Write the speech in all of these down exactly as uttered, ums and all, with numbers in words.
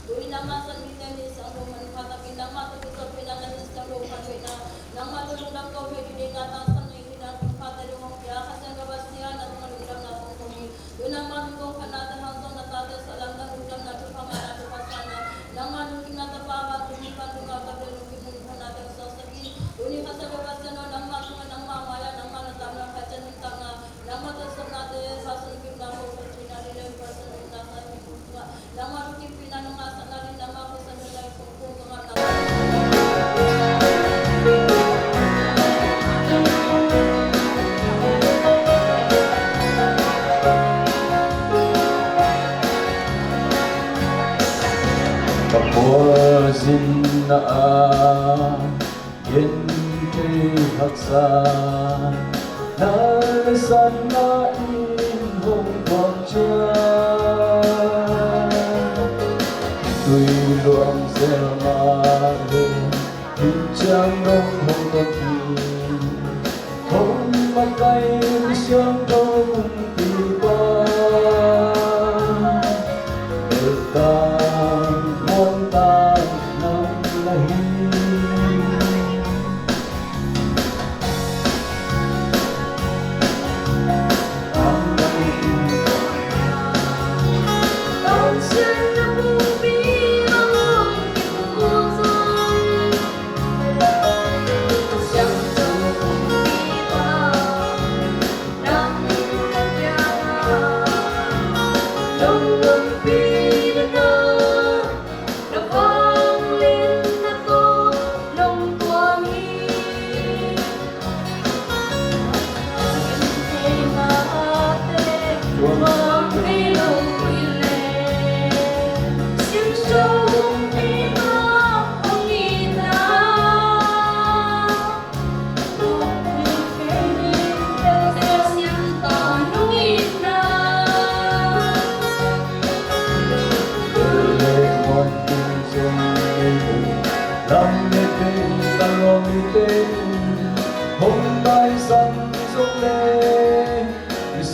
Tuni nangmah sat mite ni siangtho man pha takin nangmah tawh kisapina na ni siangtho pha tuina, nangmah tawh lungdam ko thei ding a tangsam nei hi nang, pha te lungdam pia, Kha Siangtho Pasian, na tungah lungdamna kong ko hi. Tuni nangmah lungdam phatna te hang zong na tate sahlam na lungdamna thupha ngahna thupha sahna, nangmah lungkimna tapa vantung mi vantung a kap le lungkim lungkimna te suaksak hi. Tuni Kha Siangtho Pasian aw, nangmah tungah nangmah mai-ah nangmah na tamna khat cian nuntakna, nangmah tawh sawmnate pha sun kipna ko phat tuina ni le pha sun umna khat ni kung tungah nangmah lungkimpihna nong ngahsakna ding nangmah khuasan nong ngai kung kung tungah nangmah Ka puazinna ah genthei haksa na le sanna in hong tuak ciang, tui luang zel mah le in ciang dong hong tuak hi. Hong makai mi siangtho kumpipa, beltak muantak nang na hi.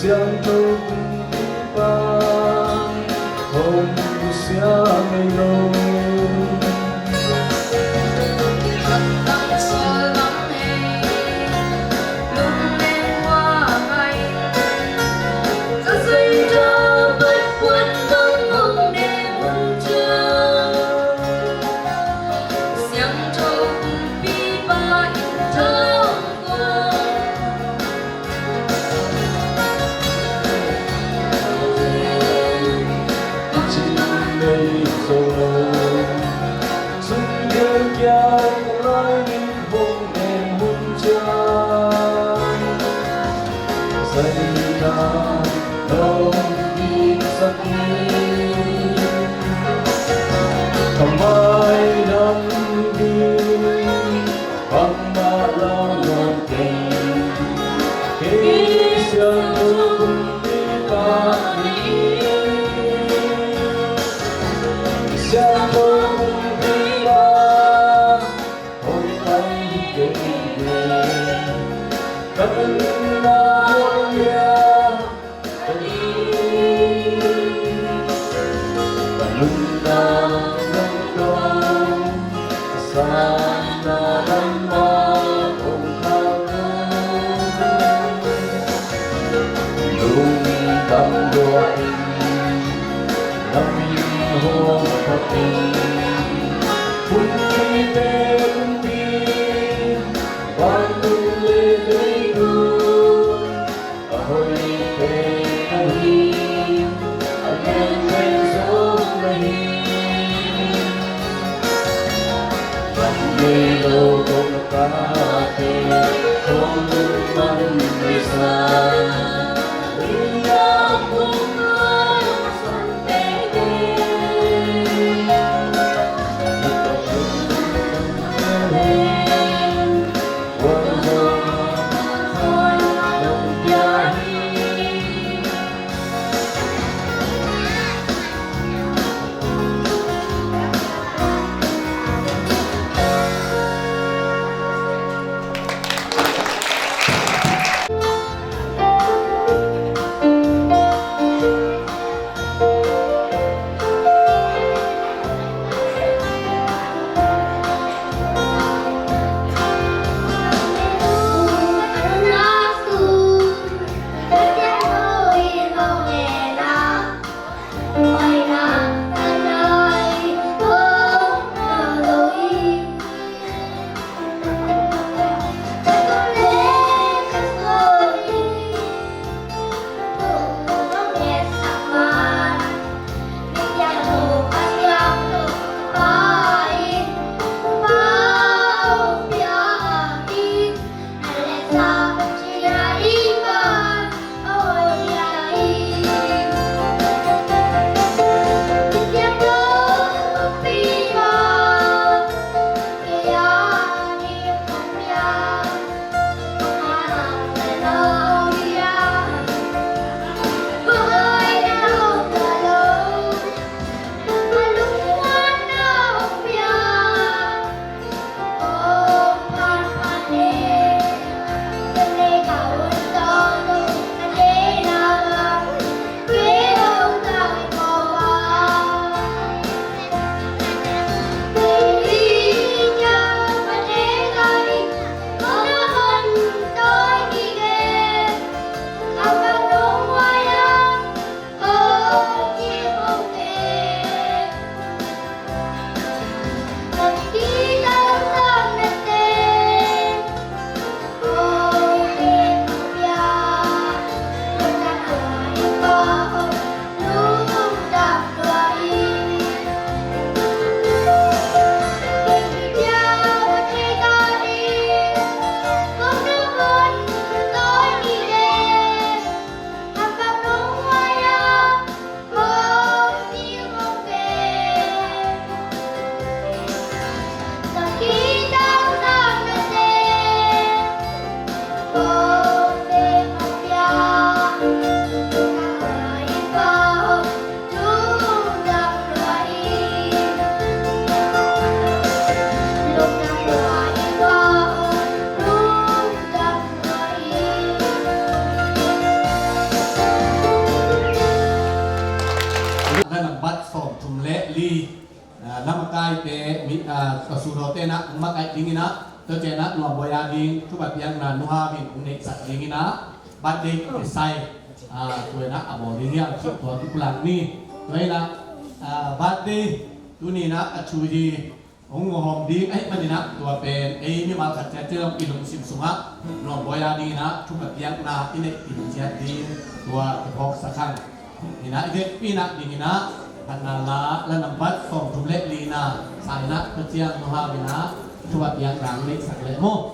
Siangtho kumpipa hong nusia ngei lo. La nambat sawmthum le li, ah, namakaite, mi, ah, ka sudawte na makaih dingin ah, tua ciang ah nuambawi a ding thupha piakna Nu Hau in hong neihsak dingin ah, birthday kisai, ah, tua in ah a bawl ding hiam cih tua kipulak ni. Tua in ah, ah, birthday tuni in ah a thu hi. Hong hawm ding ahih manin ah tua pen ei mimal khat ciat ciat i lungsim sungah nuambawi a dingin ah thupha piakna i neih ding ciat ding tua kiphawksak hang. Hi in ah i vekpi in ah dingin ah phatna la, la nambat sawmthum le li na sa in ah tua ciang Nu Hau in ah thupha piakna hong neihsak leh maw.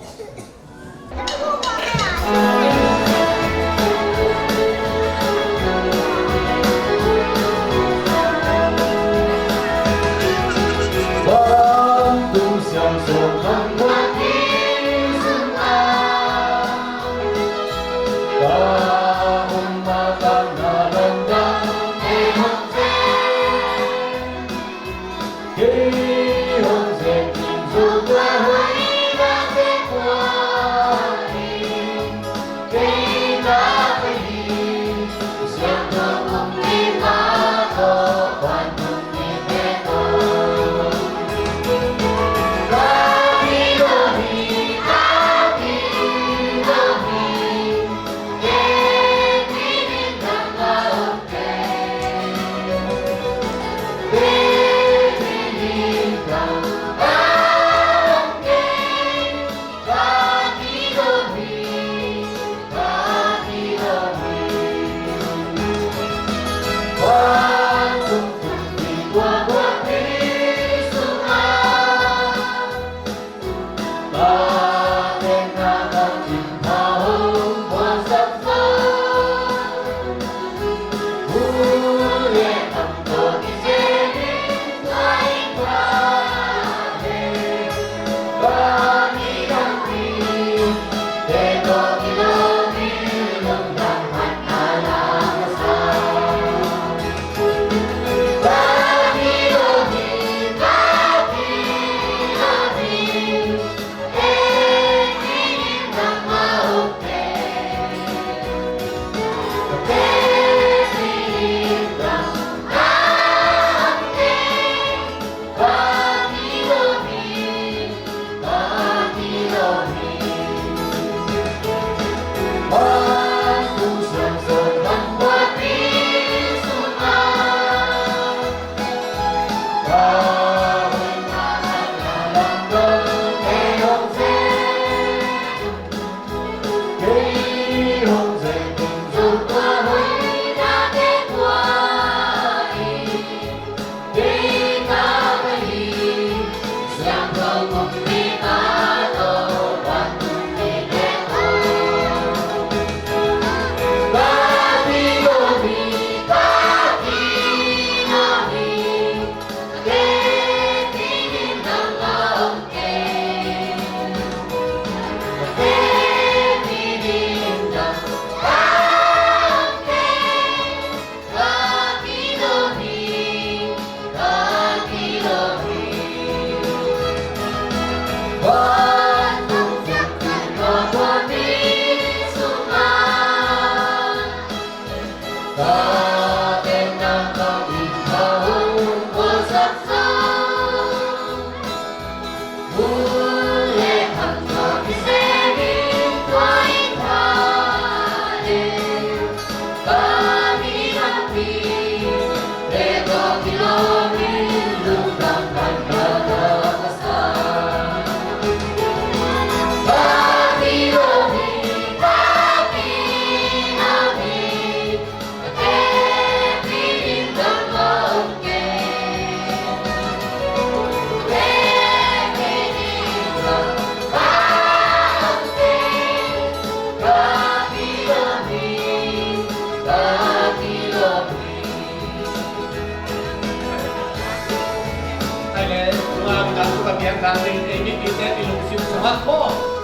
Ai le, tua mi dan tu ka biak dan ding, ei mi pi te i lungsim sungah ko,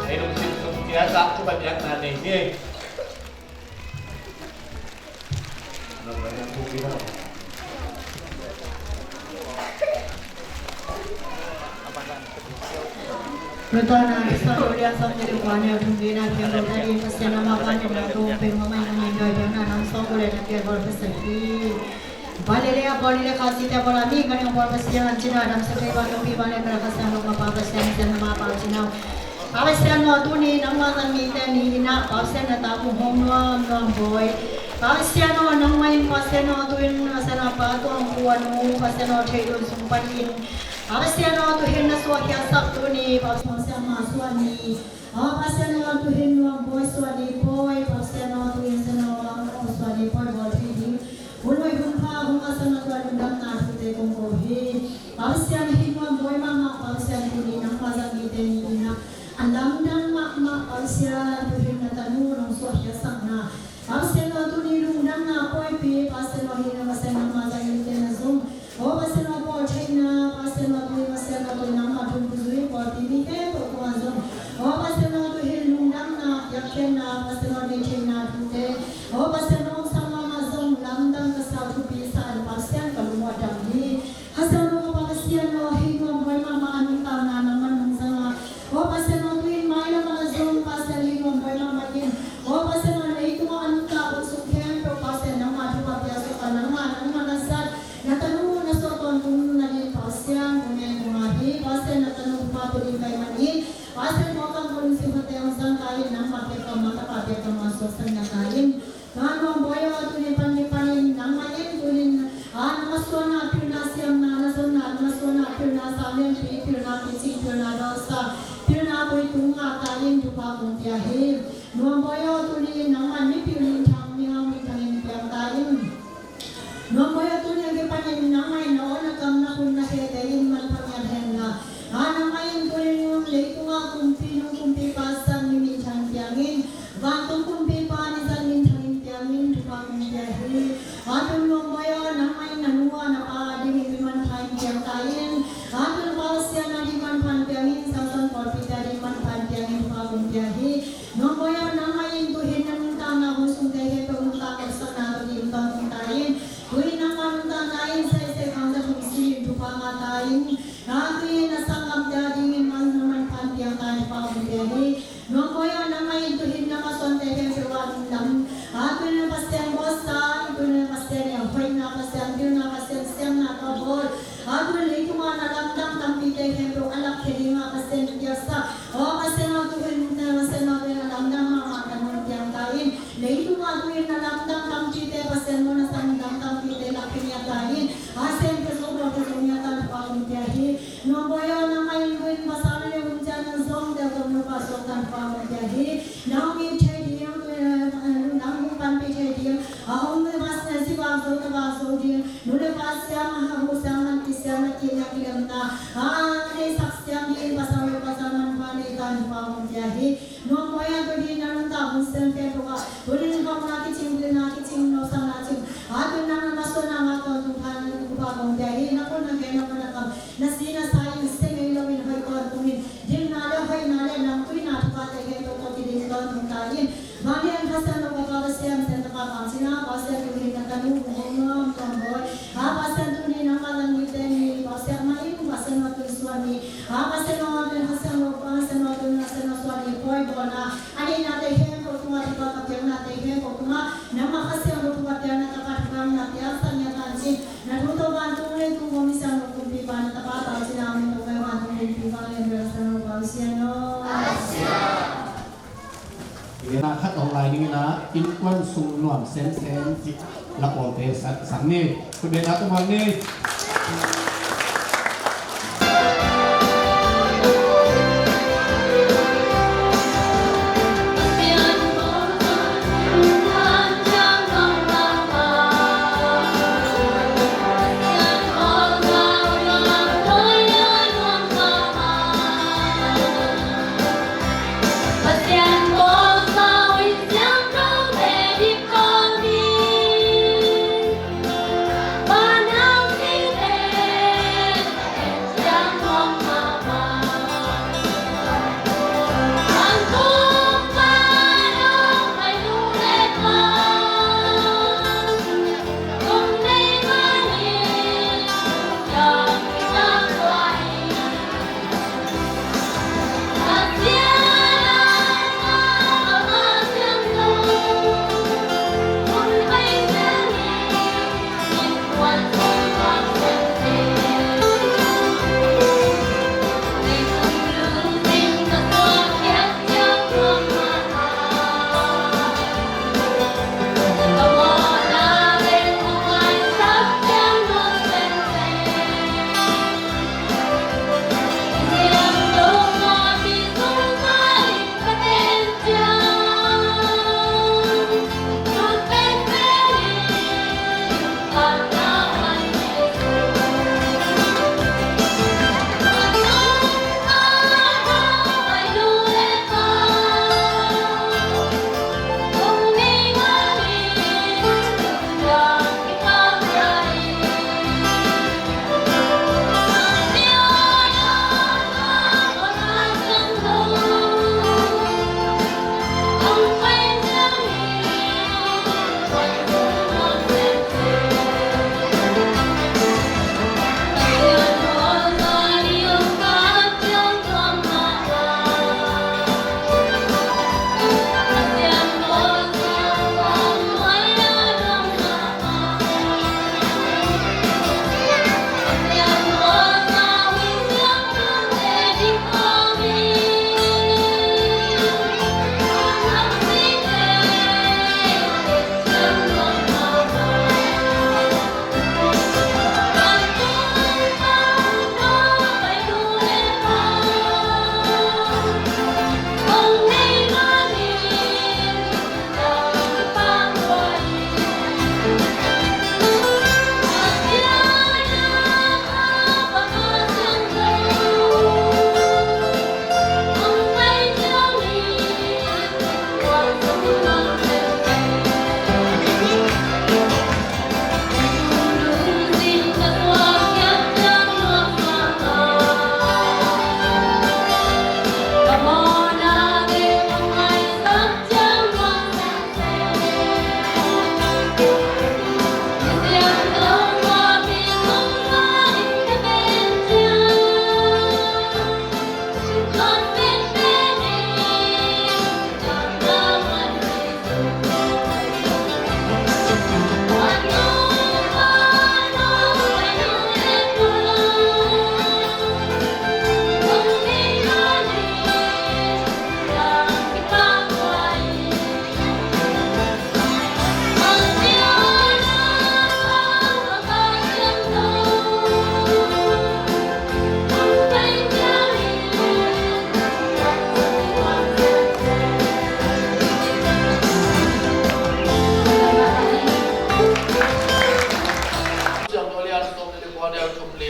ei lungsim sung tia ta tu ka biak dan ding ni. Lutona Islam Yulia Sam Jadi Kuan Yo Tung Dina Piang Rota Di Pasian Nama Pan Dina Tung Peng Mama Yang Main Doi Piang Nanam Song Kule Nakia Gol Pasaki. Vale le a bawl le kha si te bawl a mi ka neng bawl Pasian an cina dam sa kei ba nong pi ba le mera Pasian nong ma pa Pasian sian ma pa cina. Pa Pasian no tuni nangma zang mi te ni ina Pa Pasian na ta kung hong nuam nuam bawi. Pa Pasian no nangma in Pasian no tuin Pasian no pa tuang kuanu Pasian no thei dun sung pan in. Pa Pasian no tuhin na suak hiasak tuni Pa Pasian ma suan ni. Aw Pasian aw tuhin nuam bawi suah ni pawi, Pasian aw tuhin Pasian aw lam aw suah ni pawi bawl thei ding. Hun hoih hun pha hong a Pasian aw tuah lungdamna thute kong ko hi. Pasian aw hin nuam bawi mahmah, Pasian tuni nangma zang mite ni ina a lamdang mahmah, Pasian tuhin na tanu nong suah hiasakna. Pasian aw tuni lungdamna pawipi, Pasian aw hin a Pasian nangma zang mite na zong. Aw Pasian aw pawl theihna, Pasian aw tui, Pasian aw tui nangma thum puzui pawl timi khempeuh tungah zong. Aw Pasian aw tui hin lungdamna, piakkhiatna, Pasian aw nei theihna thute. Aw Pasian aw sang mama zong lamdang ka sau thupi sa an Pasian ka lungmuat dam hi. Pasian aw ka Pasian aw hei nuam bawi mama a nungtana nangman nungzanga. Aw Pasian aw tui in mailam a zong Pasian hei nuam bawi mama in. Aw Pasian aw leitung aw a nungta bang sung khempeuh Pasian nangma thupha piasak a nangma nangma na zat. Na tanu na suak tawntung na ding Pasian kong ngen kong ngah hi. Pasian na tanu pa tu ding kai man hi. Pasian kong kang kong si hua teng zang kai nangma pia kong ma tapa pia kong ma suak sang na kai in. Ka nuam bawi aw tuni pan ni pan in nangma in tunin a nangma suana pilna siamna na zonna nangma suana pilna sa lianpi pilna picing pilna dawsa pilna koi tung a kai in thupha kong pia hi. Nuam bawi aw tuni nangma in mipil in thang mi hau mi thang in piang kai in. Nuam bawi aw tuni a kipanin nangmah in na aw na kam na hun na hete in manpha ngiat hen la. A nangmah in tuni nung leitungah kumpi nung kumpipa sang mi minthang piangin vantung kumpipa nizan minthang in piangin thupha kong pia hi. A tun nuam bawi aw nangmah in na nu a na pa a dingin mi manpha in piang ta in. A tun Pasian a ding manpha in piangin sangsan pawlpite a ding manpha in piangin thupha kong pia hi. Nuam bawi aw nangmah in tuhin na nuntakna hun sungte khempeuh nuntak nopsakna tawh dim tawntung ta in. Tuhin nangmah nuntakna in saisai khang za thum sinin thupha ngah ta in. Na tuhin na sanggamte a dingin man na manpha in piang ta in thupha kong pia hi. Nuam bawi aw nangmah in tuhin na masuante khempeuh ah lam. A tuhin na Pasian bawlsa in tuhin na Pasian in a hoihna Pasian pilna Pasian siamna tua bawl. A tuhin leitungah na lamdang tampite khempeuh a lakkhia dingah Pasian piaksa. Aw Pasian aw tuhin na Pasian aw tuhin a lamdang mahmah na nuam piang ta in. Leitungah tuhin na lamdang tampite Pasian muan a sang dang tampite lakkhia nia ta in. A sian pia zo bawl pia zo nia ta in thupha kong pia hi. Nuam bawi aw nangmah in tuhin pasal le hun ciang na zong tel tawh nupa suak ta in thupha kong pia hi. Nang mi thei ding, nang mi panpih thei ding. A hong na Pasian si vak zo na vak zo ding. Nu le pa siam a hu siam man ki siam na ki na ki lemna. A nei sak siam ding pasal le pasal manpha nei ta in thupha kong pia hi. Nuam bawi aw tuhin na nuntak hun siam khempeuh ah tuhin hauhna kicing pilna kicing nopsakna cing. A tuhin nang na masuana ngah tawntung ta in thupha kong pia hi. Na khut na khe na khut na kam na si na sa in se ngei lo in hoih tawntung in. Dingna le hoihna le nang tuina thupha te khempeuh tawh kidim tawntung ta in. Vanglian Pasian lo ka pa Pasian sian tapa pang cina Pasian tuhin na tanu hong nuam nuam bawi. A Pasian tuni nangmah zang mite ni Pasian mah in Pasian mah tun suan ni. A Pasian aw tun Pasian lo pa Pasian aw tun Pasian aw suan ni pawi bawlna. A neihnate khempeuh tungah thupha ka piaknate khempeuh tungah nangmah Pasian lo thupha piakna tapa thupha na piaksak nia ta in cin. Na thu tawh vantung leitung kong mi siang lo kumpipa na tapa ta cina min tawh kai vantung kumpipa ngen bel Pasian lo pa Pasian aw. Ina khat hong lai ding ina innkuan sung nuam semsem cih la pawlte sak ni. Khut beng a tung ni.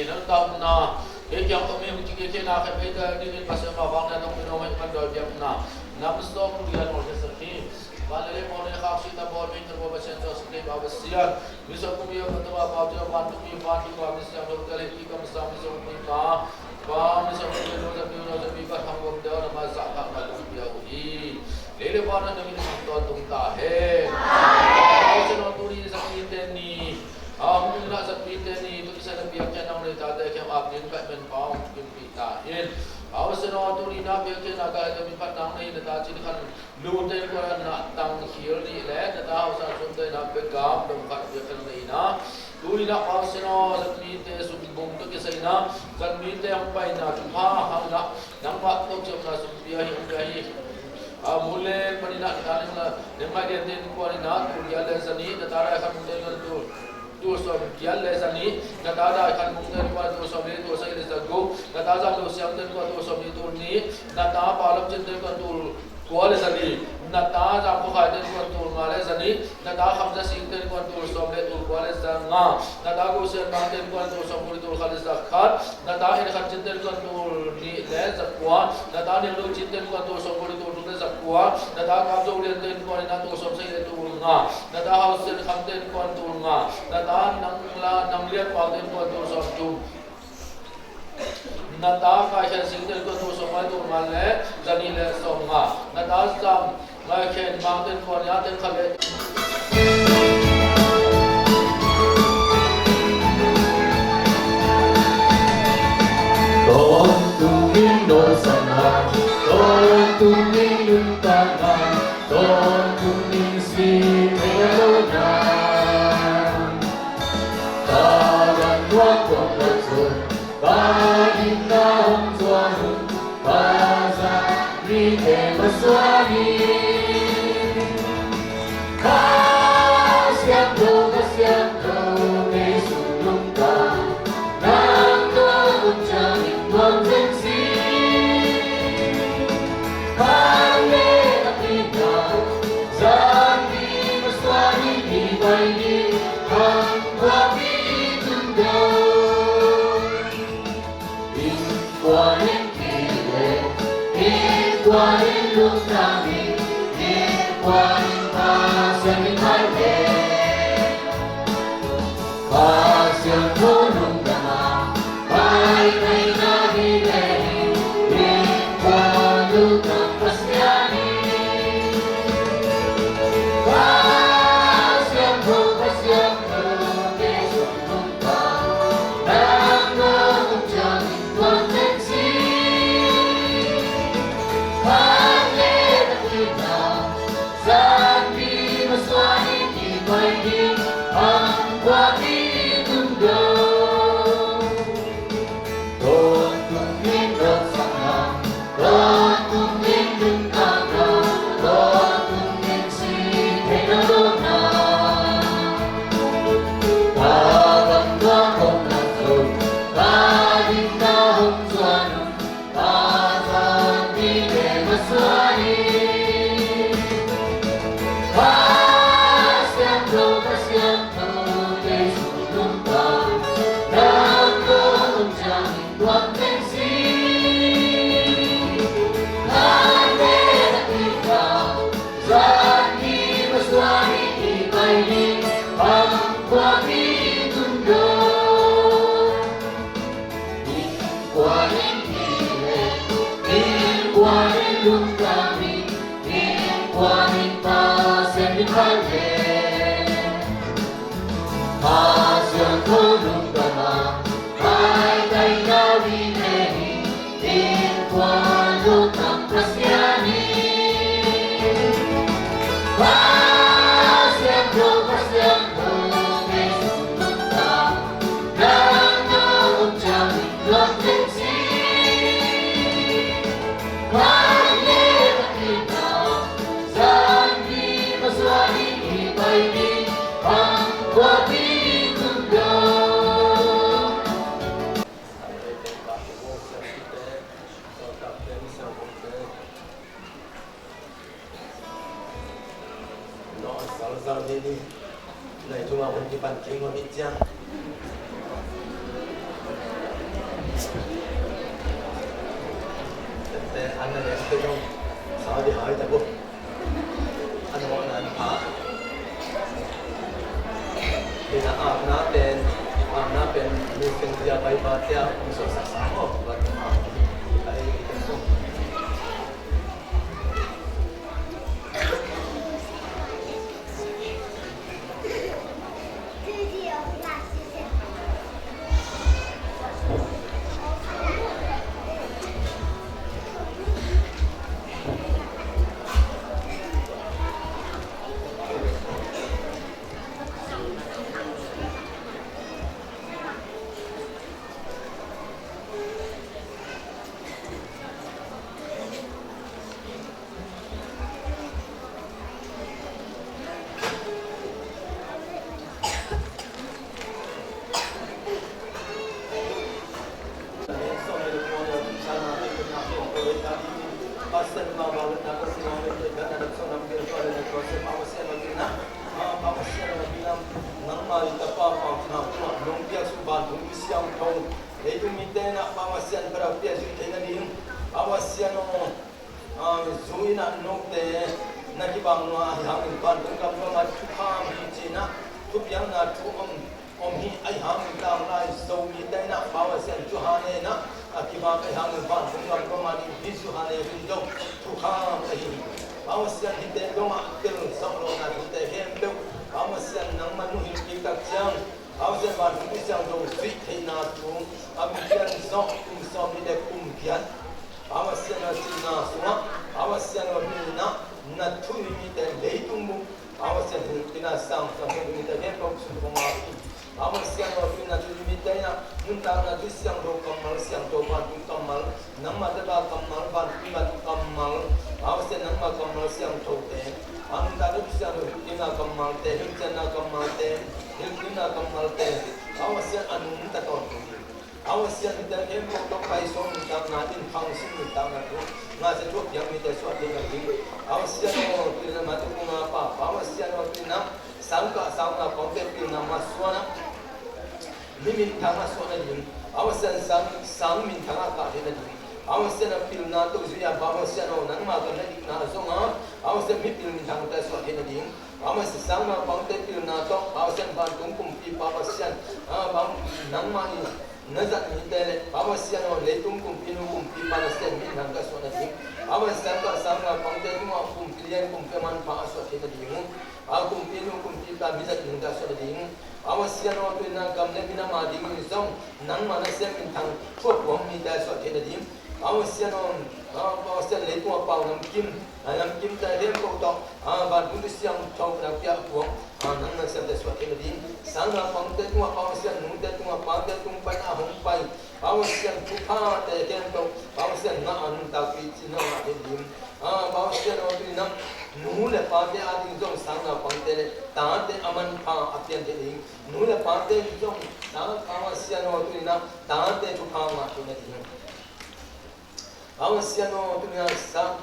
Nang tawh na, kei kiang tawh mi hong ci kei na, kei pei ta dingin Pasian mah vang na tawh mi nong hei man dawi biakna nam sawm tul lian ol kei sak hi. Van le lei pawl nei khak sih ta bawl mi khat bawl Pasian tawh sak kei ba Pasian. Mi sawm kum mi a pan ta ba pau cia van tum mi van tum ba mi siang lo ta lei ki kam sa mi sawm kum mi ma. Ba mi sawm kum mi lo ta mi lo ta mi ba thang gom deuh na ma sa thang na kum deuh hi. Lei le van na mi na tawh tung ta hen. Pasian aw tuni sak mi te ni. A hong ina zat mite ni tu kisa na piak khe nang nei tate khe ap ding kaih men pa hong kimpih ta in. Hausa no tuni na piak khe na kaih te mi phat nang nei na ta cin khan lu te kua na tang khil ni le na ta hausa sum te na pe gam dong khat piak khe nang nei na. Tuni na hausa no zat mite sum bung tu kisa na zat mite hong pai na tu pha hang na nang ba tu ciam na sum pia hi hong pia hi. A, mu le panin ah na ta ning la, ning mai lian te ning kuan in ah, tul giat le za nih, na ta dai khat mung te ning kuan tul, tul sawm giat le za nih, na ta dai khat mung te ning kuan tul sawm le tul sagih le za guk, na ta Zam Lo Siang te ning kuan tul sawm le tul nih, na ta Pa Lam Cin te ning kuan tul kua le za li, na ta Zam Khaw Khai te ning kuan tul nga le za nih, na ta Kham Za Sing te ning kuan tul sawm le tul kua le za nga, na ta Go Sian Mang te ning kuan tul sawm kua le tul khat le za khat, na ta En Khan Cin te ning kuan tul nih le za kua, na ta Niang Lo Cin te ning kuan tul sawm kua le tul thum le za kua, na ta Kam Zo Lian te ning kuan tul sawm sagih le tul nga, na ta Hau Sian Kham te ning kuan tul nga, na ta Nang La, Nang Lian Pau te ning kuan tul sawm thum, na ta Kai Khen Sing te ning kuan tul sawm nga le tul nga le za nih le sawm nga, na ta Zam Ngai Khen Mang te ning kuan tul khat le Tawntung in dawlsakna, tawntung in nuntakna, tawntung in si thei a lona. Ka van tua kong la zon, ka dikna hong zuan un, ka zat mite masuan in. Kha Siangtho, Kha Siangtho, kei sung lungtang, nang tawh om ciangin tuam zen si. Kha le ka pita, zan ni masuan in i pai ding, hang tua pi tun do. Innkuan in kile, innkuan in lungtang in, innkuan in Pasian in hai le. Kha Siangtho lungdam a, kai kai na hi le hi, innkuan lungdam Pasian in. Kha Siangtho, Kha Siangtho, kei sung lungtang, nang tawh om ciangin tuam zen si. Kha le ka pita, zan ni masuan in i pai ding, hang tua pi tun do. Tawntung in dawlsakna, tawntung in nuntakna, tawntung in si thei a lona. Ka van tua kong la zon, ka dikna hong zuan un, ka zat mite masuan in. Kha Siangtho, Kha Siangtho, kei sung lungtang, nang tawh om ciangin tuam zen si. Kha le ka pita, zan ni masuan in i pai ding, hang tua pi tun do. Innkuan in kile, innkuan in lungtang in, innkuan in Pasian in hai le. Kha Siangtho lungdam a, kai kai na hi le hi, innkuan lungdam Pasian in. Kha Siangtho, Kha Siangtho, kei sung lungtang, nang tawh om ciangin tuam zen si. Kha le ka pita, zan ni masuan in i pai ding, hang tua pi tun do. Nai tuma hun kipan kei ngawh bit ciang. Te an na lem te zong sa di hai ta bo. An na wak na an pha. Te na apna pen, apna pen mi seng dia bai ba tia kong so sa sa mo. Ba ta ma. Ai, ai, ai. Leitung mite na Pa Pasian, Pasian, Pasian, Pasian, Pasian, Pasian, zu in ah note na kibang nua ahi hangin vantung gam gam ah thukham hi ci-in ah thupiakna thu om, om hi. Ahi hangin tanglai Zomite in ah Pa Pasian Johan in ah a kibang ahi hangin vantung gam gam ah ding hi. Johan in zong thukham ahi hi. Pa Pasian hihte dongah tel zawh lohna thute khempeuh Pa Pasian nangmah nuhilh kik tak ciang Pa Pasian vantung Kha Siangtho zuih theihna thu a mi pian zawh kum sawm nih le kum giat Pa Pasian a cihna sungah Pa Pasian a hihna na thu mite leitung bup Pa Pasian hilhkina sang sang thu mite khempeuh sung kong a hi. Pa Pasian a hihna thu mite na nuntakna thu siangtho kammal siangtho vantung kammal nangmah tapa kammal vantung vantung kammal Pa Pasian nangmah kammal siangthote a nuntakna thu siangtho hilhkina kammalte hilhcianna kammalte hilhkina kammalte Pa Pasian a nungta tawntung hi. Aw Pasian, hihte khempeuh tawh pai sawm nuntakna in khangsim nuntakna thu ngahsia thuak piak mite suah theihna ding. Aw Pasian aw, pilna mah tawh kong a Pa, Aw Pasian aw, pilna sangkah sangna pangte pilna mah suahna mi minthang a suahna ding. Aw Pasian sang, sang minthang a kah theihna ding. Aw Pasian a pilna tawh zui a Aw Pasian aw, nangma kan na dikna a zong a Aw Pasian mipil minthangte suah theihna ding. Aw Pasian sangna pangte pilna tawh Aw Pasian vantung kumpipa Pasian a bang nangmah in na zat mite le Pa Pasian aw, leitung kumpinu kumpipa Pasian minthang ka suahna ding. Pa Pasian ka sangna pangte tungah kumpi lian kumpi manpha a suah theihna ding uh. Pa kumpinu kumpipa mi zat ding ka suahna ding uh. Pa Pasian aw, tuina gam le minam a dingin zong nangmah na sem minthang thuak kuang mite a suah theihna ding. Pa Pasian aw, Pa Pasian leitung a pau namkim, namkimte khempeuh tawh vantung thu siangtho na piak kuang nang na siamte suah theihna ding. Sangna pangte tungah Pa Pasian, nute tungah pate tung pan a hong pai Pa Pasian thuphate khempeuh Pa Pasian ngah a nuntakpih cih na ngah theihna ding. Pa Pasian aw, tuina nu le pate a ding zong sangna pangte le tate a manpha a pian theihna ding. Nu le pate zong sang Pa Pasian aw, tuina tate thupha ngah theihna ding. Pa Pasian aw, tuina sa,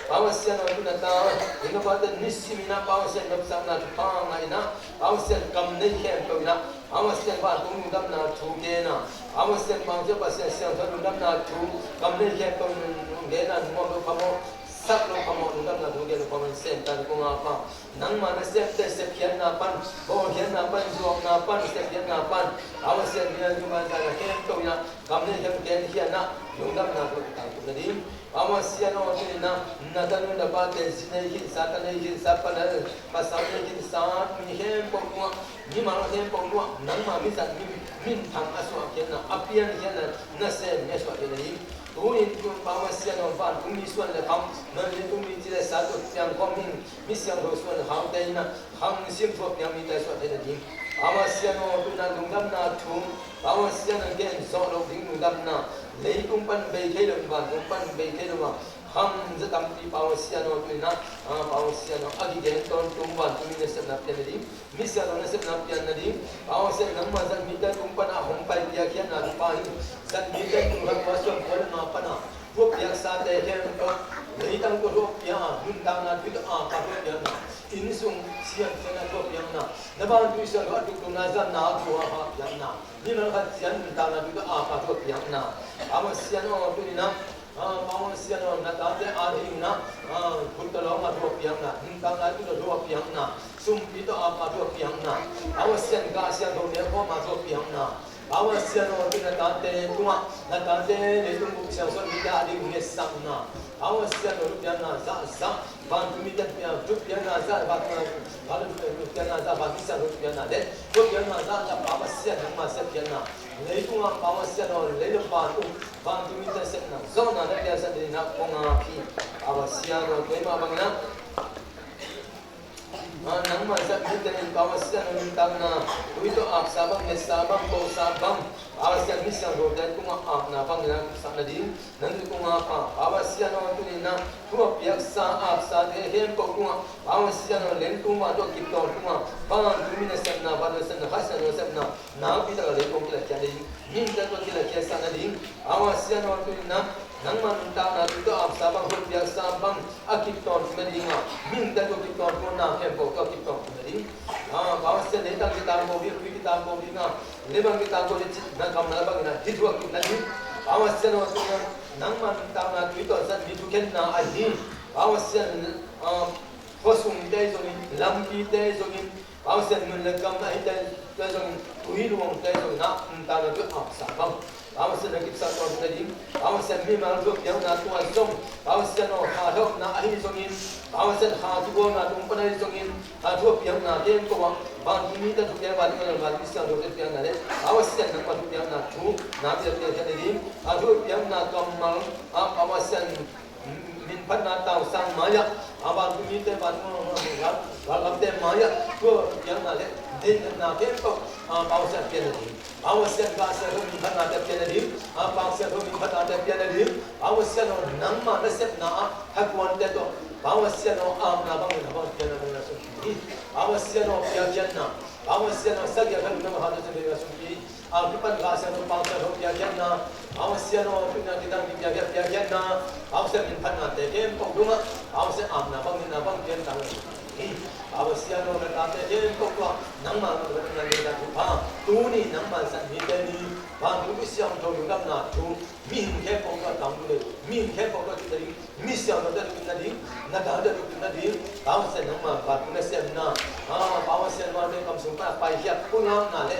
Pa Pasian aw, tuina ta, tuina pate nisimin ah Pa Pasian nopsakna thupha ngah in ah, Pa Pasian kam nei khempeuh in ah, Pa Pasian vantung lungdamna thu gen a, Pa Pasian bangcia Pasian siangtho lungdamna thu kam nei khempeuh in gen a, nuam lo phamawh, sak lo phamawh, lungdamna thu gen lo phamawh in sem ta ni kong a Pa. Nangmah na siamte sepkhiatna pan, bawlkhiatna pan, zuakna pan, sepkhiatna pan, Pa Pasian bia zuma zana khempeuh in ah kam nei khempeuh in ah lungdamna thu tangtung na ding. Pa Pasian aw, tuina na tanu na pate zi nei khinsa, ta nei khinsa, pa na pasal nei khinsa mi khempeuh tungah, mimal khempeuh tungah nangmah mizat mi minthang a suahkhiatna, a piankhiatna na sem mi a suah theihna ding. Tu-in tu Pa Pasian aw, vantung mi suan le kham, leitung mi ci le sa tawh piang khawm hi. Mi siangtho suan haute in ah khangsim thuak piak mite suah theihna ding. Pa Pasian aw, tuina lungdamna thu Pa Pasian a gen zawh loh ding lungdamna, leitung pan bei thei lo, vantung pan bei thei lo a khangza tampi Pa Pasian aw, tuina Pa Pasian aw, a kigen tawntung vantung mi nasepna pian na ding. Mi siangtho nasepna pian na ding. Pa Pasian nangmah zat mite tung pan a hong pai piakkhiatna thupha hi. Zat mite tung pan tua suan tua le nga pan a thuak piaksate khempeuh leitang tua thuak pia a nuntakna thuak a ka thuak piakna, inn sung Sian, Sian a thu a piakna, na vantui siangtho a tuktukna zahna a thu a piakna, mimal khat Sian nuntakna tui tawh ap a thu a piakna. Aw Sian aw, tuni-in ah, ah, Aw Sian aw, na tate adingin ah, ah, khut tawh lawm a thu a piakna, nuntakna tui tawh thu a piakna, sumpi tawh ap a thu a piakna. Aw Sian, gah siangtho ne khawm a thu a piakna. Aw Sian aw, tuni-in na tate tungah, na tate leitung bup siangsawn mite ading hong etsakna. Aw Sian aw, thu piakna zahzah, vantungmite thu piakna zah, van, van, thu piakna zah, vantungmi siangtho thu piakna le, thu piakna zahzah, Aw Sian nangma sepkhiatna, leitungah Aw Sian aw, lei le van um, vantungmite sepna, zawhna na piaksak dingin ah kong ap hi. Aw Sian aw, keimah bangin ah, ah, nangma zat mite in Aw Sian aw, nuntakna tui tawh apsa bang, metsa bang, kosa bang, Aw Sian, mi siangthote tungah apna bangin ah kipsak nading, nang tungah Aw Sian aw, tuni-in ah thu a piaksa, apsate khempeuh tungah Aw Sian aw, leitung vantung a kip tawntung a, vantungmi nasepna, vantung nasepna, Kha Siangtho nasepna nakpi takin leitungah kilatkhiat nading, mihingte tawh kilatkhiatsak nading, Aw Sian aw, tuni-in ah nangma nuntakna tui tawh apsa bang, thu a piaksa bang a kip tawntung nading a, mihingte tawh kip tawntung a, na khempeuh tawh kip tawntung nading. Ah, Aw Sian, leitang kitangko ding, tui kitangko ding a, leitung kitangko ding cih na kammal bangin ah hih thu a kip nading. Aw Sian aw, tuni-in ah nangma nuntakna tui tawh zat mi thukhenna ahi, Aw Sian, ah, khuasungte zongin, lampite zongin, Aw Sian, mun le gam ahite zongin, tui luangte zongin ah nuntakna tui apsa bang, Aw Sian, na kipsak tawntung nading. Aw Sian, mimal thu a piakna tungah zong, Aw Sian aw, kha thahatna ahi zongin, Aw Sian, kha thugualna tung pan ahi zongin, kha thu a piakna khempeuh ah, vantungmite thu piak, vantungmi siangthote thu piakna le, Aw Sian, nangma thu piakna thu na piak, piakna ding, kha thu a piakna kammal, ah, Aw Sian, minphatna tausang mai-ah, ah, vantungmite, vantung, vantung gamte mai-ah thu a piakna le deihna khempeuh, ah, Aw Sian, piakna ding. Aw Sian, gah siangtho minphatnate piakna ding, ah, paak siangtho minphatnate piakna ding. Aw Sian aw, nangma nasepna ah thakuante tawh, Aw Sian aw, apna bangin a bang piakna bangin a sumpi hi. Aw Sian aw, piakkhiatna, Aw Sian aw, sagih a khat nangma hate sumpi, a sumpi. A kipan gah siangtho, paak siangtho piakkhiatna, Aw Sian aw, tuni-in ah kitang kipiakkhiat piakkhiatna, Aw Sian, minphatnate khempeuh tungah, Aw Sian, apna bangin a bang piakna bangin a sumpi hi. Aw Sian aw, na tate khempeuh tungah nangma nuntakna le thupha, tuni nangma zat mite ni, vantung thu siangtho lungdamna thu, mihing khempeuh tungah tangtung ding, mihing khempeuh tungah kipna ding, mi siangthote tungah kipna ding, na tate tungah kipna ding, Aw Sian, nangma vantung nasepna, ah, Aw Sian, vantung kam sung pan a paikhia, pulakna le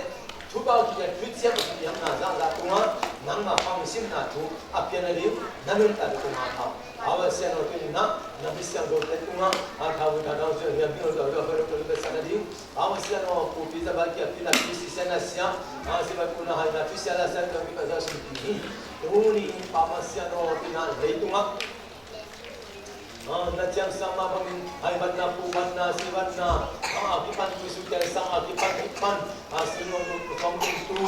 thupha kipia, thuciam a kiciamna zahzah tungah nangma pangsimna thu a piakna ding, na nuntakna tungah Aw Sian aw, tuni-in ah na mi siangthote tungah, ah, thauvui thaudau, zia hiam, mi lo tau tau, tau, tau, tau, sa na ding. Aw Sian aw, pupi, zava, kia, pina, pi, si, sia, na, sia, ah, si, va, puna, hai, na, pi, sia, la, sia, tau, pi, pa, sia, sum, pi, hi. Tuni, Aw Sian aw, tuni-in ah leitungah, ah, na ciang sa mah bangin, hai vatna, pu vatna, si vatna, ah, a kipan, pu su, kiang sa, a kipan, kipan, ah, si lo, nu, kong, tu,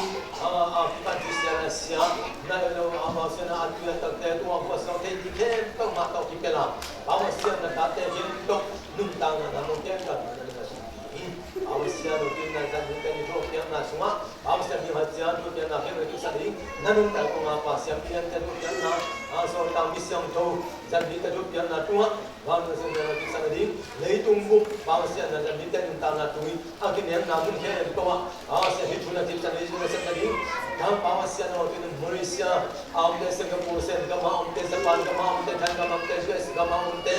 ah, a kipan, tu, sia, na, sia, na lo, ah, Aw Sian, a tui a takte, tua, khua, sa, thei, di, khempeuh mah tawh kipia la. Aw Sian, na tate khempeuh nuntakna na mong khempeuh na, na, na sumpi hi. Aw Sian aw, tuni-in ah zat mite ni thu a piakna sungah, Aw Sian, mi hanciam thu a piakna khempeuh kipsak ding, na nuntakna tungah Pasian mite thu a piakna, ah, sawltak, mi siangtho, zat mite thu a piakna tungah, Aw Sian, na kipsak ding, leitung bup, Aw Sian, na zat mite nuntakna tui a kinekna mun khempeuh ah, Aw Sian, hih thu na kipsak ding, na sepna ding, Aw Sian aw, tuni-in Malaysia a omte, Singapore, Sen gam a omte, Japan gam a omte, Thai gam a omte, U S gam a omte,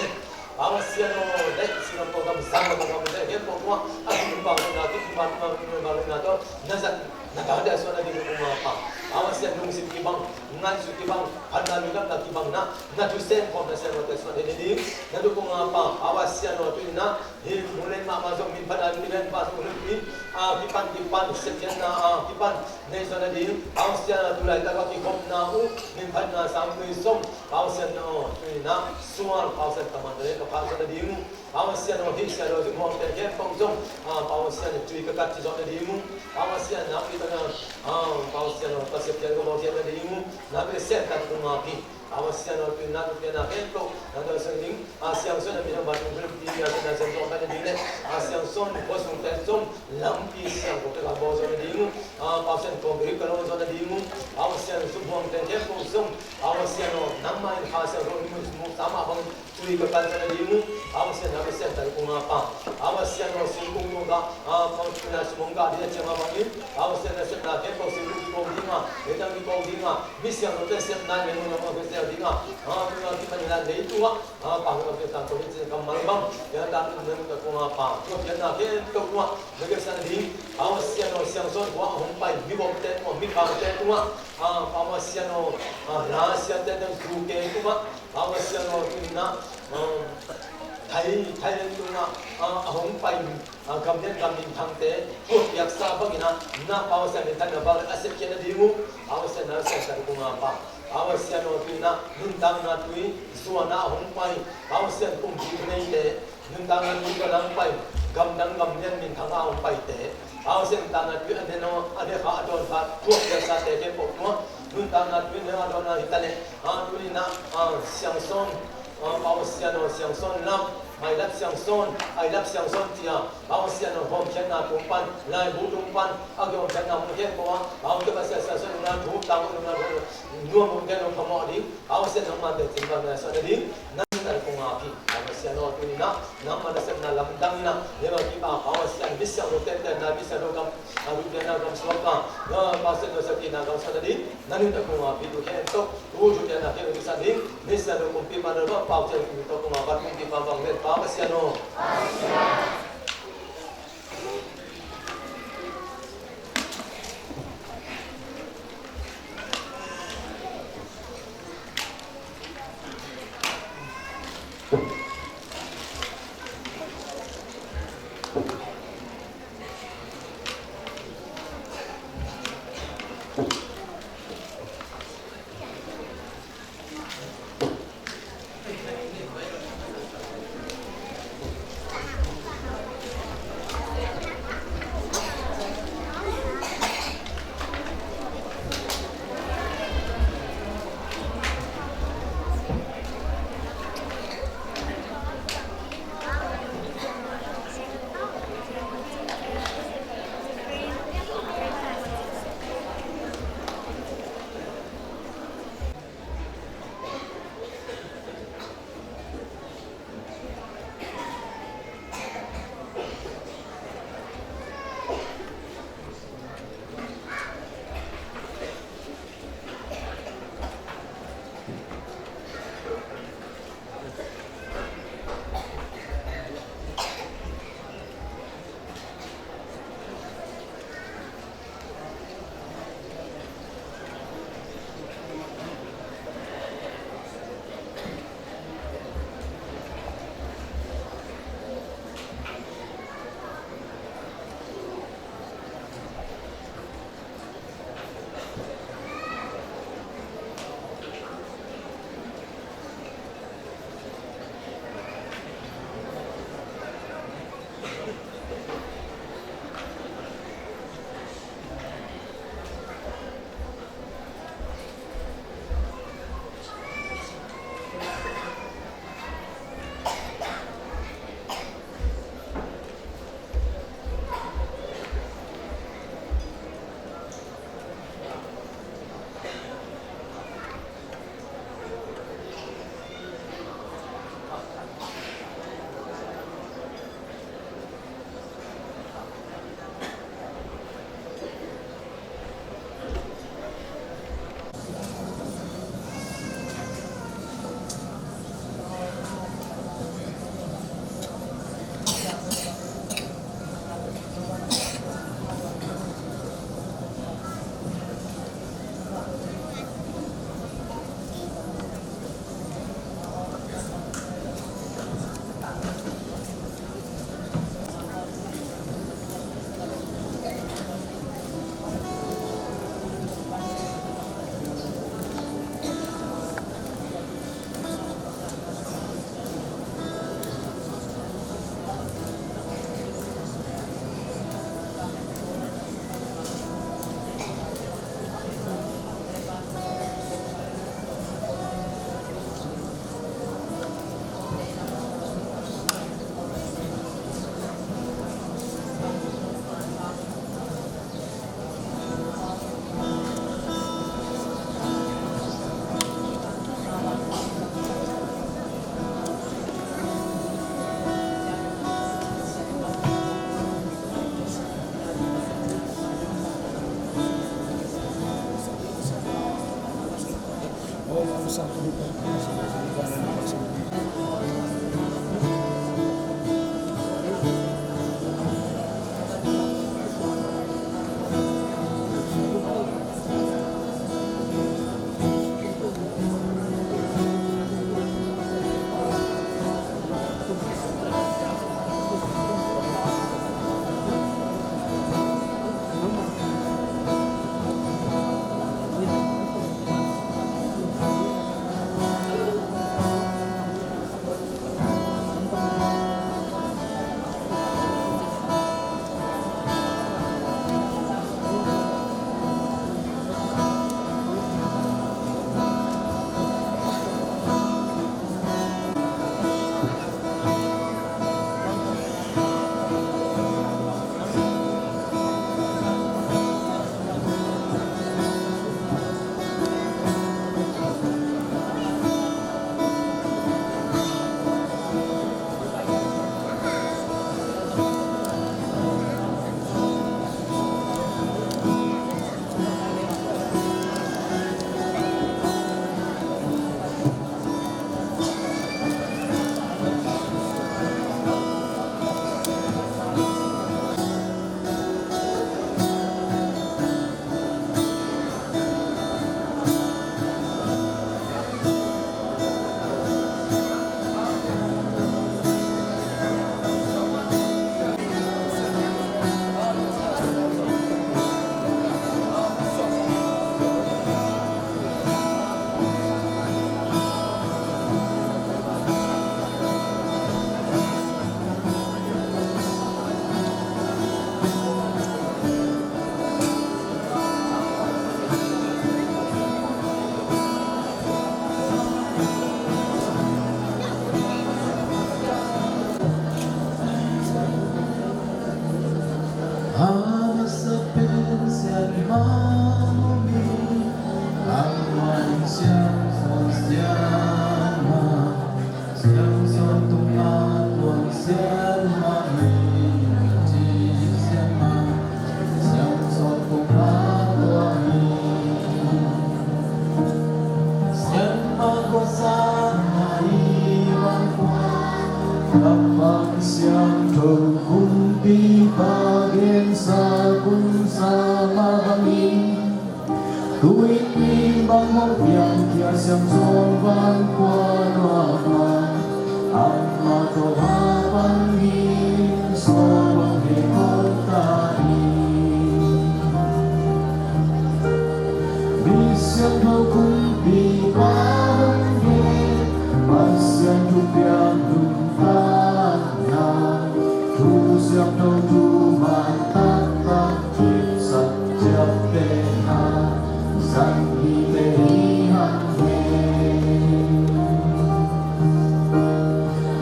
Aw Sian aw, dai Singapore gam, Zangkong gam, dai khempeuh tungah a kikum bang na, kikum bang na, kikum bang na tawh na zat, na tate a suahna ding, Kong Mangpa. Aw Sian, lungsim kibang, ngaihsut kibang, phatna lungdamna kibang na, na thu sem khawm na siangthote suah thei ding, na thu, Kong Mangpa. Aw Sian aw, tuni-in ah hih Mulen mahmah zong minphatna, Mulen pa zong, Mulen pi, a kipan, kipan, sepkhiatna a kipan nei suah na ding. Aw Sian aw, tu laitak a kikhopna uh minphatna sangtui zong, Aw Sian aw, tuni-in ah sual, Aw Sian, ka mante ka phat suah na ding uh. Aw Sian aw, hih siahlawm zumhuangte khempeuh zong, ah, Aw Sian, tui ka kat ci zawh na ding uh. Aw Sian, nakpi takin, ah, Aw Sian aw, Pasian pian ka bawlkhiat na ding uh. Nakpi takin sem tak, Kong Mangpa. Aw Sian aw, tuni-in ah thupiakna khempeuh na tawh sa ding. Ah, Siangsawn a mi hong vantung hong pi, ah, na sem zawh na ding le, ah, Siangsawn khuasungte zong lampi siangtho ka bawl zawh na ding uh. Ah, Aw Sian, concrete ka lawh zawh na ding uh. Aw Sian, zumhuangte khempeuh zong, Aw Sian aw, nangmah in Kha Siangtho in mu, mu sa mah bangin tui ka kat zawh na ding uh. Aw Sian, na Sian tat kong a pa, a Pasian aw, singkung kong kah, a, kong tuna sumong kah ding a ciang a bangin, a Pasian a sepna khempeuh singkung kiko ding a, leitang kiko ding a, mi siangthote sepna ngen nong a Pasian ding a, a, kong a kipan ina leitung a, a, pa kong a kipan tangko ding cin kammal bang, ya ta nun nun ka kong a pa, tua pianna khempeuh tua, na kisan ding, a Pasian aw, Siangsawn tua, a hong pai, mi bawmte tua, mi bawmte tua, a, a Pasian aw, a, Russiate tua, Ukraine tua, a Pasian aw, tuna, a, Thai, Thailand tungah, ah, a hong pai, ah, gamlian gam minthangte, tua piaksa bangin ah, na Pasian minthanna bang a sepkhiatna ding uh, Pasian na siansak kong a pa. Pasian aw, tuna, nuntakna tui, zuan a hong pai, Pasian kumpi thuneite, nuntakna tui tua a hong pai, gamdang gamlian minthang a hong paite, Pasian nuntakna tui a nen aw, a ne kha, a dawn kha, tua piaksate khempeuh tua, nuntakna tui a nen aw, a dawn a hi ta leh, ah, tuni-in ah, ah, Siangsawn, ah, Pasian aw, Siangsawn lam, mailap Siangsawn, ailap Siangsawn ci-a, Pasian aw, hawmkhiatna tung pan, laibu tung pan, a kihawmkhiatna mun khempeuh ah, Pasian, Pasian, Siangsawn nunga thu, tang nunga thu, nuam mun khempeuh phamawh ding, Pasian nangmah teh cin bang na suan ding, nan nan kong a ki, Pasian aw, tuni-in ah, nangmah nasepna lamdang in ah, lema kipa, Pasian, mi siangtho tenten na, mi siangtho kam, a, rupiana kam suak a, Pasian, na sepna kam suan ding, nan nan kong a ki, tu khempeuh, Hu thupiakna khempeuh kisa ding, Messiah lo kumpipa na lo pau ciang kumpipa kong a pat kumpipa bang ven pa Pasian aw. A masa pen Sianmah om hi, amah in Siangsawn Sianmah, Siangsawn Tung a tuang Sianmah hi, ci Sianmah, Siangsawn Tung a tuang hi. Sianmah kuasa na i bang kua, Lamdang Siangtho Kumpipa gensa kunsa mah bangin, tu-in mi bang hong piangkhia Siangsawn Vangkua Nuam a, amah tawh mapang in sawl bang hong ta hi. Mi siangtho kumpipa hong gen, Pasian thu piak nuntakna, thu siangtho thuman taktak kipsak ciaptehna, zang hite hi hang hi.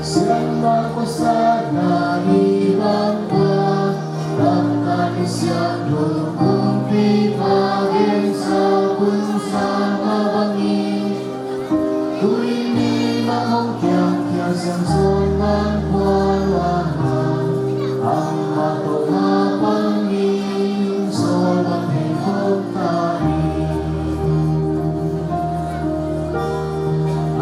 Sianmah kuasa na i bang kua, taktak i Siangtho Kumpipa gensa kunsa mah bangin, tu-in mi bang hong piangkhia Siangsawn Vangkua Nuam a, amah tawh mapang in sawl bang hong ta hi.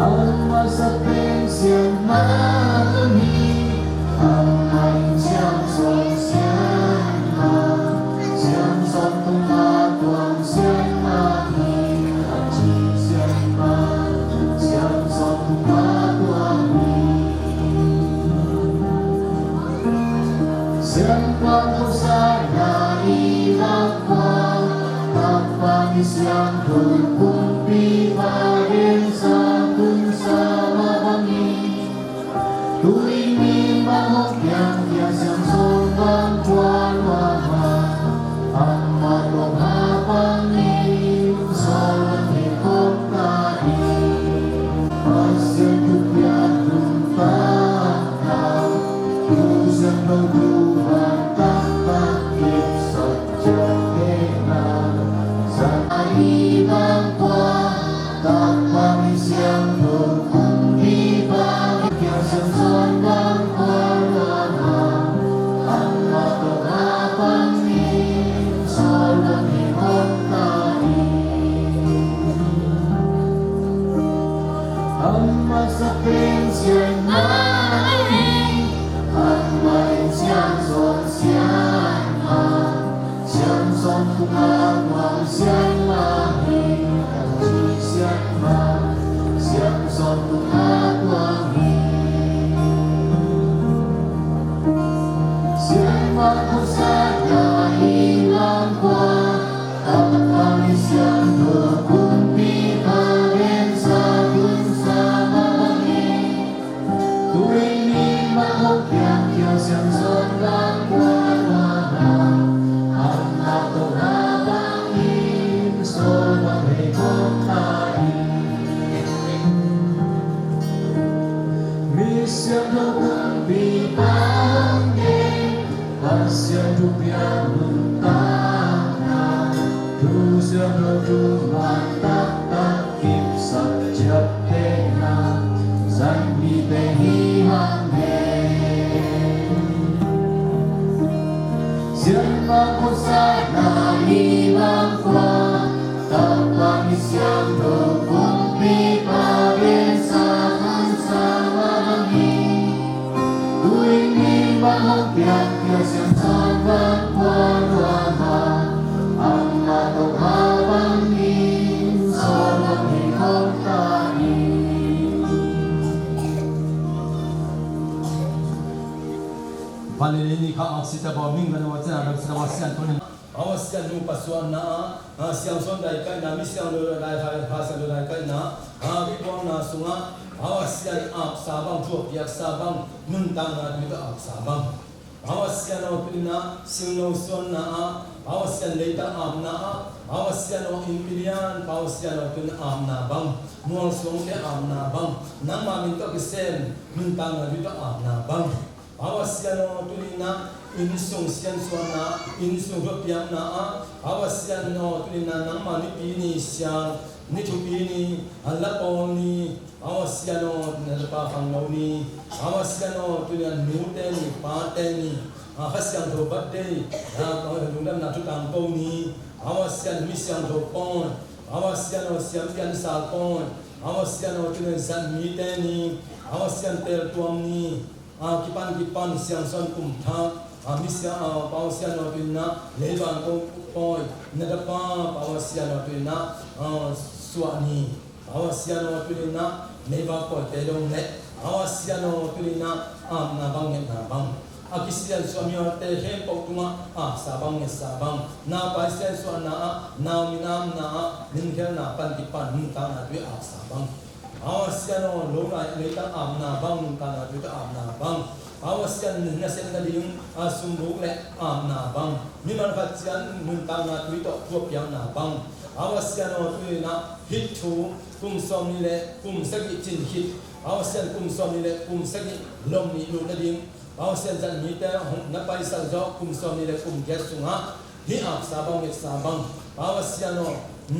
A masa pen Sianmah om hi, amah in Siangsawn Sianmah, Siangsawn Tung a tuang Sianmah hi, a ci Sianmah, Siangsawn Tung a tuang hi. Sianmah kuasa na i bang kua, taktak i Siangtho Kumpipa gensa kunsa mah bangin, tu-in mi bang hong piangkhia Siangsawn Vangkua Nuam a, amah tawh mapang in sawl bang hong ta hi. Pasian thu piak nuntakna, thu siangtho thuman taktak kipsak ciaptehna, zang hite hi bang kua, taktak i Siangtho Kumpipa gensa kunsa mah bangin, tu-in mi bang hong piangkhia Siangsawn Vangkua Nuam a, amah tawh mapang in sawl bang hong ta hi. Siangtho thuman taktak kipsak ciaptehna, zan mite hi hang hen. Siangtho kutsakna i bang khua, Tapa, Kha Siangtho, Kumpipa, Gensa, Khansa, Mah Bang Hi. Tuin mi bang hong piak, Pia Siangsawn bang khua lua ma, amah tawh Mah Bang Hi, Saw Bang Hi khawng ta hi. Vanlei ni kha aksita bawm ning kan wa cina ram sina wa sian tunin. Awa sian nu pasuanna ah, ah, Siangsawn daikaihna, mi siangtho daikaihna, Kha Siangtho daikaihna, ah, kipuakna sungah, awa sian apsa bang, thuak piaksa bang, nuntakna tui tawh apsa bang. Awa sian aw tuninah singno suanna ah, awa sian leitang apna ah, awa sian aw innpi lian, awa sian aw tuninah apna bang, mualsuangte apna bang, nangmah min tawh kisem nuntakna tui tawh apna bang. Awa sian aw tuninah innsung siansuanna, innsung thuakpiakna ah, awa sian aw tuninah nangmah nipi ni siang, ni thupi ni, a lapawl ni, awa sian aw tuninah lapa khangno ni, awa sian aw tuninah nute ni, pate ni, a Kha Siangtho birthday, a lungdamna thutang ko ni, awa sian mi siangtho pawi, awa sian aw siampian sal pawi, awa sian aw tuninah zat mite ni, awa sian teltuam ni, a kipan kipan Siangsawn kum thak, a mi sia, a pau sian aw tuninah leiban ko pawi, na tapa pau sian aw tuninah, a suah ni. Awa sian aw tuninah meivak pawite dong le, awa sian aw tuninah apna bang ngetna bang. A kisiansuah mihaute khempeuh tungah apsa bang ngetsa bang. Naupai siansuahna ah, nau minamna ah, minkhelna pan kipan nuntakna tui apsa bang. Awa sian aw lo lai leitang apna bang, nuntakna tui tawh apna bang. Awa sian nasep nading a sumbuk le apna bang. Mimal khat ciang nuntakna tui tawh thuakpiakna bang. Awa sian aw tuninah hih thu kum sawmnih le kum sagih cin khit, awa sian kum sawmnih le kum sagih lom nih lut nading, awa sian zat mite hong na paisak zawh kum sawmnih le kum giat sungah hih apsa bang ngetsa bang. Awa sian aw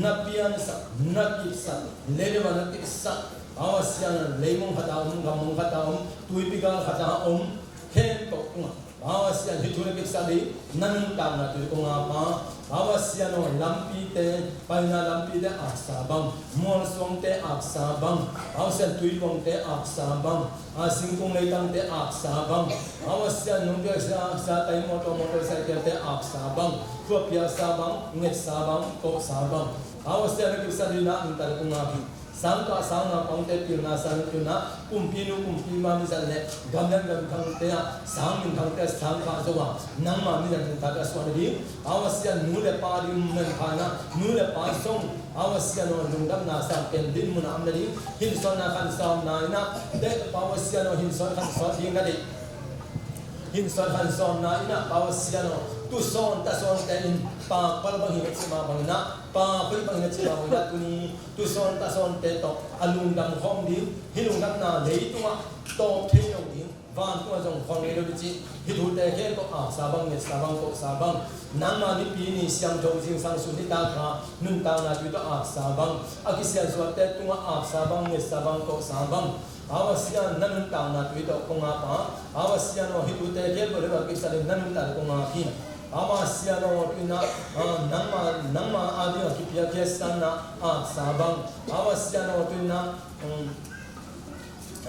na piansak, na kipsak, leilei va na kipsak, awa sian aw leimong khat a om, gammong khat a om, tuipi gal khat a om, khempeuh tungah awa sian hih thu na kipsak ding, na nuntakna tui kong a pa. Awa sian aw lampite, paina lampite apsa bang, mualsuangte apsa bang, awa sian tuiluangte apsa bang, a singkung leitangte apsa bang, awa sian nungpiaksa, sa tai motor, motorcycle-te apsa bang, thuakpiaksa bang, ngetsa bang, kohsa bang. Awa sian na kipsak ding, na nuntakna kong a hi. Sangkah sang naupangte pilna sang pilna, kumpinu kumpipa mizat le gamleng gamthangte ah, sang minthangte ah sangkah zo a, nangma mizat minthangte ah suah nading, awa sian nu le pa ding manpha na, nu le pa zong awa sian aw lungdamna sang pen din mun a om nading, hinsawnna khansawnna inah, te pa awa sian aw hinsawn khansawn ding na deih. Hinsawn khansawnna inah pa awa sian aw tusawn tasawnte in pakpal bang hi na cih mah bang inah, pakpal bang hi na cih mah bang inah tuni tusawn tasawnte tawh a lungdam khawm ding, hih lungdamna leitungah tawp thei lo ding, vantungah zong khawm ngei lo ding cih hih thute khempeuh apsa bang, ngetsa bang, kohsa bang. Nangma nipi ni siangtho zingsang sun nitak kha nuntakna tui tawh apsa bang, a kisiansuahte tungah apsa bang, ngetsa bang, kohsa bang. Awa sian na nuntakna tui tawh kong a pa. Awa sian aw hih thute khempeuh le bang kipsak ding na nuntakna kong a hi. Awa sian aw tuninah, ah, nangma, nangma a dingah kipiakkhiatsanna apsa bang. Awa sian aw tuninah, um,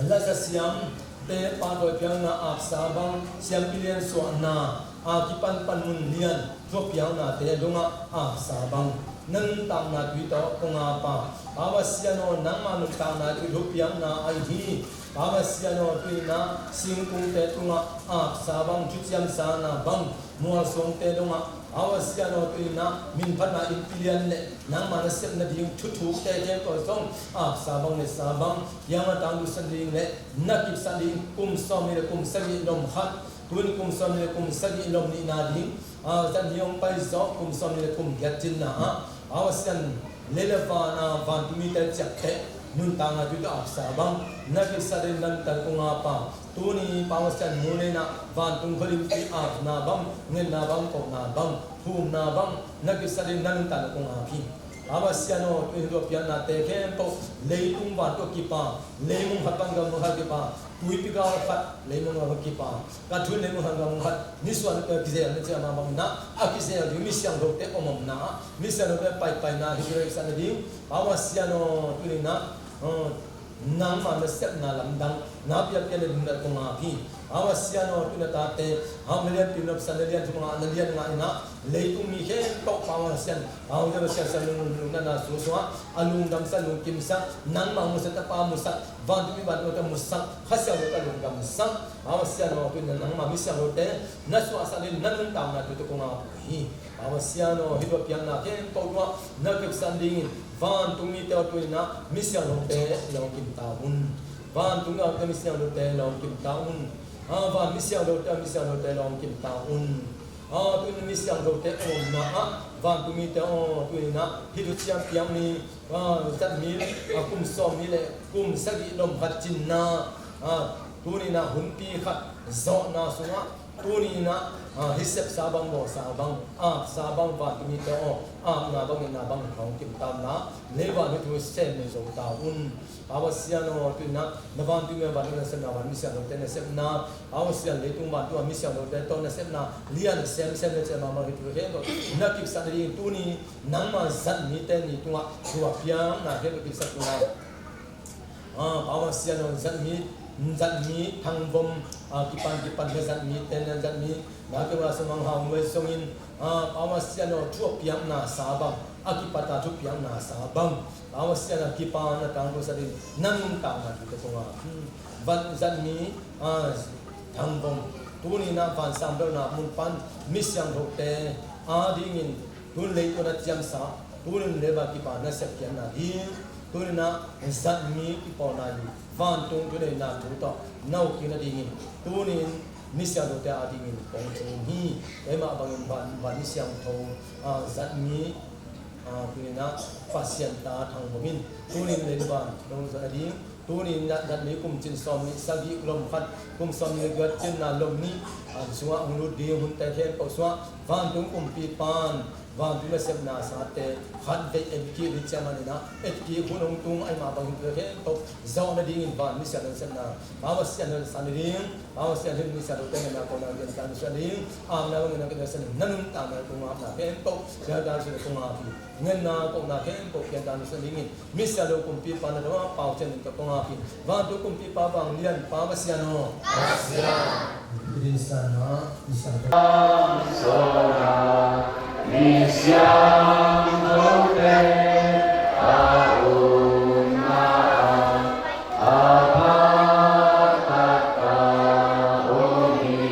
lasasiamte pahtawi piakna apsa bang, siampi lian suahna a kipanpan mun lian thuakpiaknate dongah apsa bang. Na nuntakna tui tawh kong a pa. Awa sian aw nangma nuntakna tui thuakpiakna ahi hi. Awa sian aw tuninah singkungte tungah apsa bang, thuciamsana bang, mualsuangte dongah, awa sian aw tuninah minphatna innpi lian le nangma nasep nading thuthukte khempeuh zong apsa bang, ngetsa bang, piang a tang duhsan ding le na kipsak ding kum sawmnih le kum sagih lom khat, tun kum sawmnih le kum sagih lom nihna ding, a zat ni hong pai zawh kum sawmnih le kum giat cinna ah, awa sian lei le van a vantung mite ciapteh nuntakna tui tawh apsa bang, na kipsat ding na nuntakna kong ap a, tuni Pasian mu le na, vantung khualimpi apna bang, ngetna bang, kohna bang, phumna bang, na kipsat ding na nuntakna kong ap hi. Pasian aw, tuni tua piaknate khempeuh, leitung vantung a kipa, leimong khat pan gam khat kipa, tuipi gal khat leimong gal khat kipa, ka thun leimong khat gam khat, nisuah na kizel na ciah mahmah na, a kizel ding mi siangthote om omna, mi siangthote paipaina hi kei sa na ding, Pasian aw, tuni na, aw, nangma nasepna lamdang na piakpiak na ding na kong ap hi. Pasian aw, tuni na tate, hau na lianpi nopsa na lian thum nga na lian nga ina, leitung mi khempeuh Pasian, hau na siansa lung lung na na susuah, a lungdamsa lungkimsa, nangma musak tapa musak, vantung mi vantung ta musak, Kha Siangtho ta lungdamsa, Pasian aw, tuni na nangma mi siangthote na suahsa le na nuntakna tui tawh kong ap hi. Pasian aw, hih tua piakna khempeuh tua na kipsat dingin, vantung mite aw, tuni na mi siangthote la hong kim ta un. Vantung a mi siangthote la hong kim ta un. A, van mi siangthote, mi siangthote la hong kim ta un. A, tuni mi siangthote omna ah, vantung mite aw, tuni na hih thuciam piak ni, a, zat mi, a, kum sawm ni le kum sagih lom khat cinna, a, tuni na hunpi khat zawhna sungah, tuni na, a, hih sepsa bang, bawlsa bang, apsa bang, vantung mite aw, apna bang, ngetna bang hong kim ta un la, leivan hih thu sem nei zo ta un. Pasian aw, tuni na, na vantung mi vantung nasepna, van mi siangthote nasepna, Pasian leitung vantung a mi siangthote tawh nasepna lian semsem le ciah mahmah hih thu khempeuh na kipsat ding tuni, nangma zat mite ni tungah tua piakna khempeuh kipsak tungah. A, Pasian aw, zat mi, zat mi thangvom, a, kipan kipan na zat mite na zat mi, na keu a sumang hau nuai sungin, a, Pasian aw, thu a piakna sa bang, a kipata thu piakna sa bang, Pasian a kipa na tangko sa ding na nuntakna tui tawh kong ap hi. Van zat mi, a, thangvom, tuni na vansang belna mun pan mi siangthote a dingin, tun leitung a na ciamsa, tunin leiva kipa na sepkhiatna ding, tuni na zat mi kipawlna hi, vantung thuneihna thu tawh na ukna dingin, tunin mi siangthote a dingin kong thum hi. Keimah bangin van, van mi siangtho, a, zat mi, a, tuni na Pasian ta thangvom in, tunin leiva dong zat a ding, tunin na, zat mi kum cin sawm nih sagih lom khat, kum sawm nih giat cinna lom nih, a, sungah hong lut ding hunte khempeuh sungah, vantung kumpipa in, vantung nasepna sate khatvei etkik ding ciang manin ah, etkik hun hong tung ahih mah bangin tua khempeuh zawh nadingin van mi siangtho nasepna, Pasian nasepna ding, Pasian hih mi siangthote ngetna kohna piangthak nasepna ding, apna bang ngetna kohna nasepna ding, na nuntakna kong apna khempeuh piangthak nasepna kong ap hi. Ngetna kohna khempeuh piangthak nasepna dingin, mi siangtho kumpipa na tawh a pau ciangin ka kong ap hi. Vantung kumpipa vanglianpa Pasian aw. Pasian. Hih din sana, mi siangtho. Sona, mi siangthote a umna ah, a pha taktak om hi.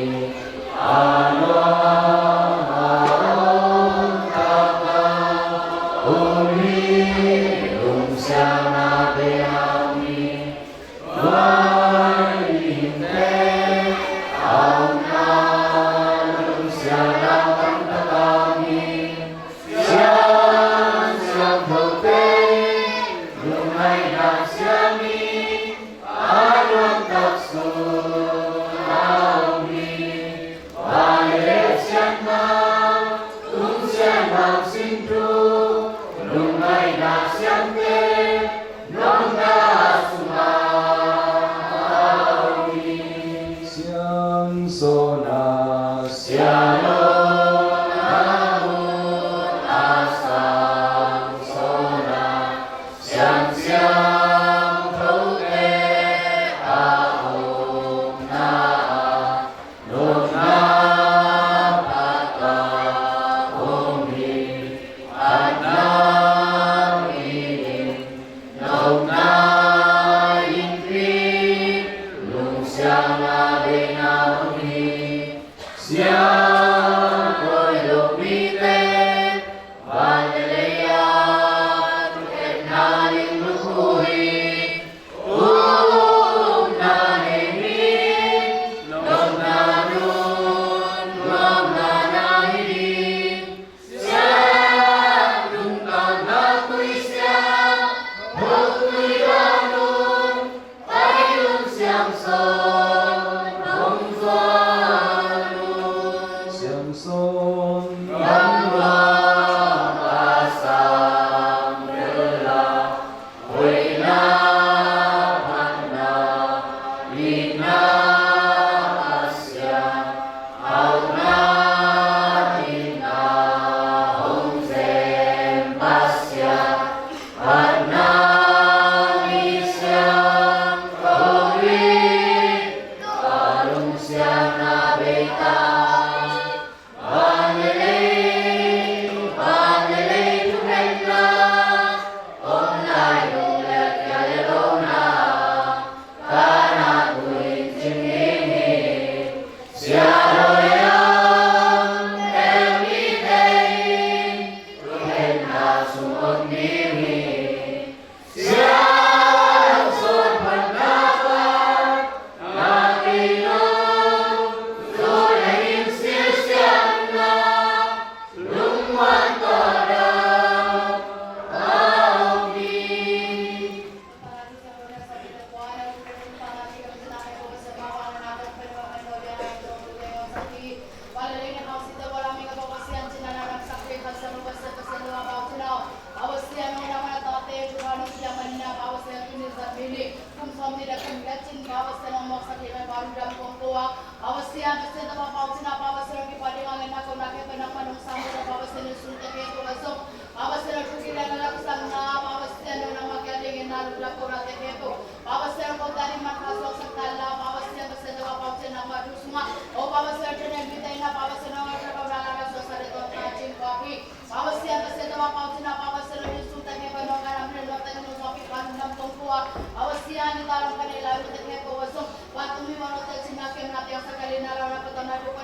A nuam a om taktak om hi. Lungsiangna bia om hi. Nuai dingte a omna lungsiangna tamtak a om hi. Siang siangthote lungngaihna siam hi. A nuamtak sung a om hi. Vai le siatna, tung siatna, sing thu, lungngaihna siamte, nuamna sungah a om hi. Siang sona, siang sona, a sang sona, siang siangthote a omna ah, nopna taktak om hi.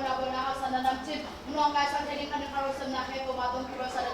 Bawlna hauhsakna namcin, muang kaisang thei ding khanin kha rosamna he ko ma tong ki rosa da